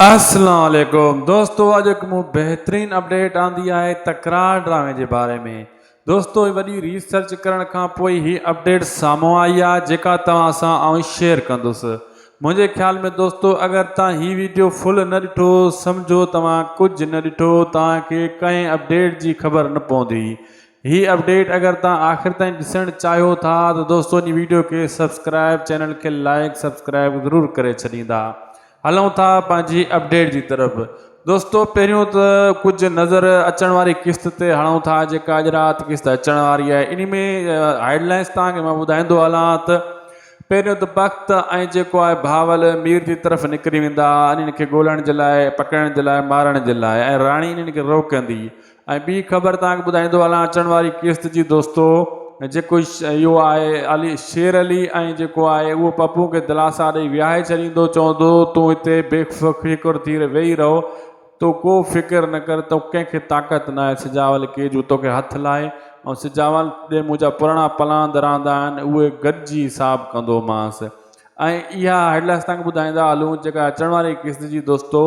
اسلام عليڪم دوستو اڄ هڪ مون بهترين اپڊيٽ آندي آهي تڪرار ڊرامي جي باري ۾ دوستو هي وڏي ريسرچ ڪرڻ کان پوء هي اپڊيٽ سامهون آئي آهي جيڪا توهان سان آئون شيئر ڪندس منهنجي خيال ۾ دوستو اگر توهان هي ويڊيو فل نه ڏٺو سمجهو توهان ڪجهه نه ڏٺو توهان کي ڪنهن اپڊيٽ جي خبر نه پوندي هي اپڊيٽ اگر توهان آخر تائين ڏسڻ چاهيو ٿا ته دوستو ان ويڊيو کي سبسڪرائب چينل کي لائڪ سبسڪرائب ضرور ڪري ڇڏيندا هلون ٿا پنهنجي اپڊيٽ جي طرف دوستو پهريون ته ڪجهه نظر اچڻ واري قسط تي هڻون ٿا جيڪا اڄ رات قسط اچڻ واري آهي ان ۾ هيڊ لائنس توهان کي مان ٻڌائيندو هلان ته پهريون ته بخت ۽ جيڪو آهي بهاول مير جي طرف نڪري ويندا انهن کي ڳولڻ جي لاء پڪڙڻ جي لاء مارڻ جي لاء ۽ راڻي انهن کي روڪندي ۽ ٻي خبر توهان کي ٻڌائيندو هلان اچڻ واري قسط جي دوستو جيڪو اهو آهي علي شير علي ۽ جيڪو آهي اهو پپو کي دلاسا ڏئي ويهائي ڇڏيندو چوندو تون هتي بي فڪر ٿي ويهي رهو تو ڪو فڪر نه ڪر تو ڪنهن کي طاقت نه آهي سجاول ڪي جو توکي هٿ لائي ۽ سجاول ڏي منهنجا پراڻا پلاند رهندا آهن اهي گڏجي حساب ڪندومانس ۽ اها هيڊلائنس توهان کي ٻڌائيندا هلون جيڪا اچڻ واري قسط جي دوستو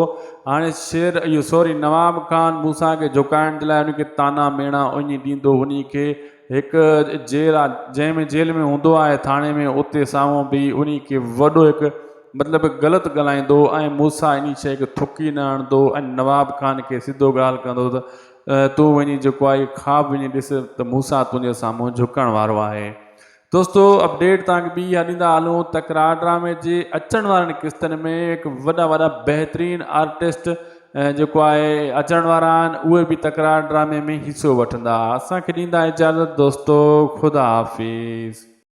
هاڻي شير اهو سوري نواب خان موسيٰ کي جهڪائڻ جي لاء ان کي طعنا ميڻا اڃي ڏيندو انهي کي هڪ جيل آ جنهن ۾ جيل ۾ هوندو آهي ٿاڻي ۾ اتي سامهون بيهي انهي کي وڏو هڪ مطلب غلط ڳالهائيندو ۽ موسيٰ انهي شيء کي ٿڪي نه هڻندو ۽ نواب خان کي سڌو ڳالهه ڪندو ته تون وڃي جيڪو آهي خواب وڃي ڏس ته موسيٰ تنهنجي سامهون جهڪڻ وارو آهي. دوستو اپڊيٽ توهان کي ٻي اها ڏيندا هلون تڪرار ڊرامي جي اچڻ وارن قسطن ۾ هڪ وڏا وڏا بهترين آرٽسٽ جيڪو آهي اچڻ وارا آهن اهي به تڪرار ڊرامي ۾ حصو وٺندا اسان کي ڏيندا اجازت دوستو خدا حافظ.